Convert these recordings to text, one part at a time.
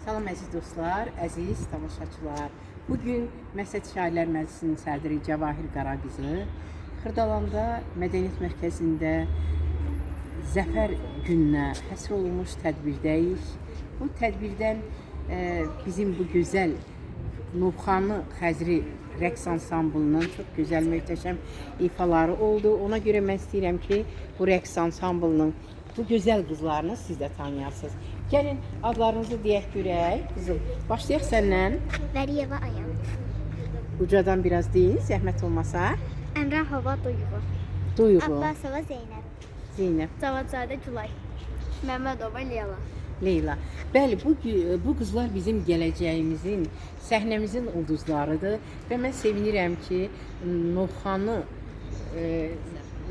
Salam əziz dostlar, əziz tamaşaçılar. Bugün Məsəd Şairlər Məclisinin sədri Cəvahir Qaraqızı Xırdalanda Mədəniyyət Mərkəzində Zəfər gününə həsr olunmuş tədbirdəyik. Bu tədbirdən bizim bu gözəl Novxanı Xəzri rəqs ansamblının çox gözəl, möhtəşəm ifaları oldu. Ona görə mən istəyirəm ki, bu rəqs ansamblının bu gözəl qızlarını siz də tanıyasınız. Gəlin adlarınızı deyək görək. Qızım, başlayaq səndən. Vəliyeva Ayan. Ucadan biraz deyin, zəhmət olmasa. Əmrahova Duyğu. Duyğu, Abbasova Zeynəb. Zeynəb, Cavatzadə Gülay. Məmmədova Leyla. Leyla. Bəli, bu qızlar bizim gələcəyimizin, səhnəmizin ulduzlarıdır və mən sevinirəm ki, Novxanı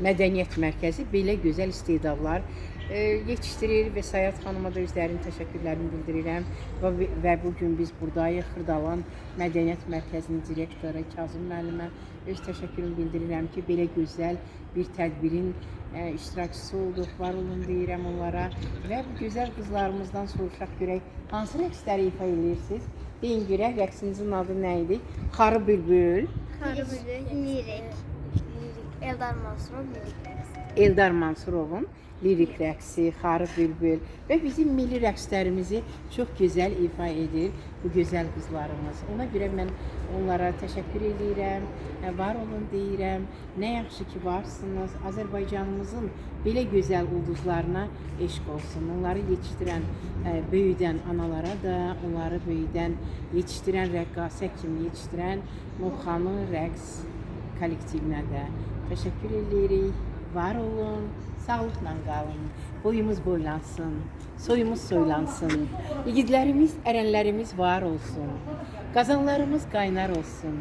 Mədəniyyət Mərkəzi belə gözəl istedadlar yetişdirir və Sayat xanıma da özlərinin təşəkkürlərimi bildirirəm və bu gün biz buradayıq. Xırdalan Mədəniyyət Mərkəzinin direktoru Kazım müəllimə öz təşəkkürümü bildirirəm ki, belə gözəl bir tədbirin iştirakçısı olduq. Var olun deyirəm onlara və bu gözəl qızlarımızdan soruşaq görək hansı rəqsləri ifa edirsiniz? Deyin görək rəqsinizin adı nə idi? Xarı bülbül, Xarı Bülbül. Lirik. Lirik. Eldar Mansurov lirik rəqsi. Eldar Mansurovun lirik rəqsi, Xarı bülbül və bizim milli rəqslərimizi çox gözəl ifa edir bu gözəl qızlarımız. Ona görə mən onlara təşəkkür edirəm, var olun deyirəm. Nə yaxşı ki varsınız. Azərbaycanımızın belə gözəl ulduzlarına eşq olsun. Onları yetişdirən, böyüdən analara da, onları böyüdən, yetişdirən rəqqasə kimi yetişdirən Novxanı rəqs kollektivinə də təşəkkür edirik. Var olun, sağlıqla qalın. Boyumuz boylansın, soyumuz soylansın. İgidlərimiz, ərənlərimiz var olsun. Qazanlarımız qaynar olsun.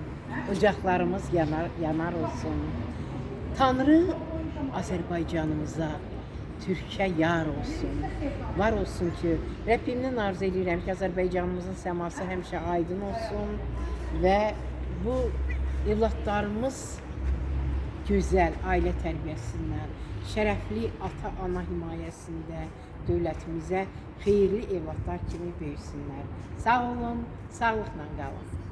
Ocaqlarımız yanar, yanar olsun. Tanrı Azərbaycanımıza, Türkə yar olsun. Var olsun ki, Rəbbimdən arzu edirəm ki, Azərbaycanımızın səması həmişə aydın olsun və bu evladlarımız gözəl ailə tərbiyəsindən, şərəfli ata-ana himayəsində dövlətimizə xeyirli evladlar kimi böyüsünlər. Sağ olun, sağlıqla qalın.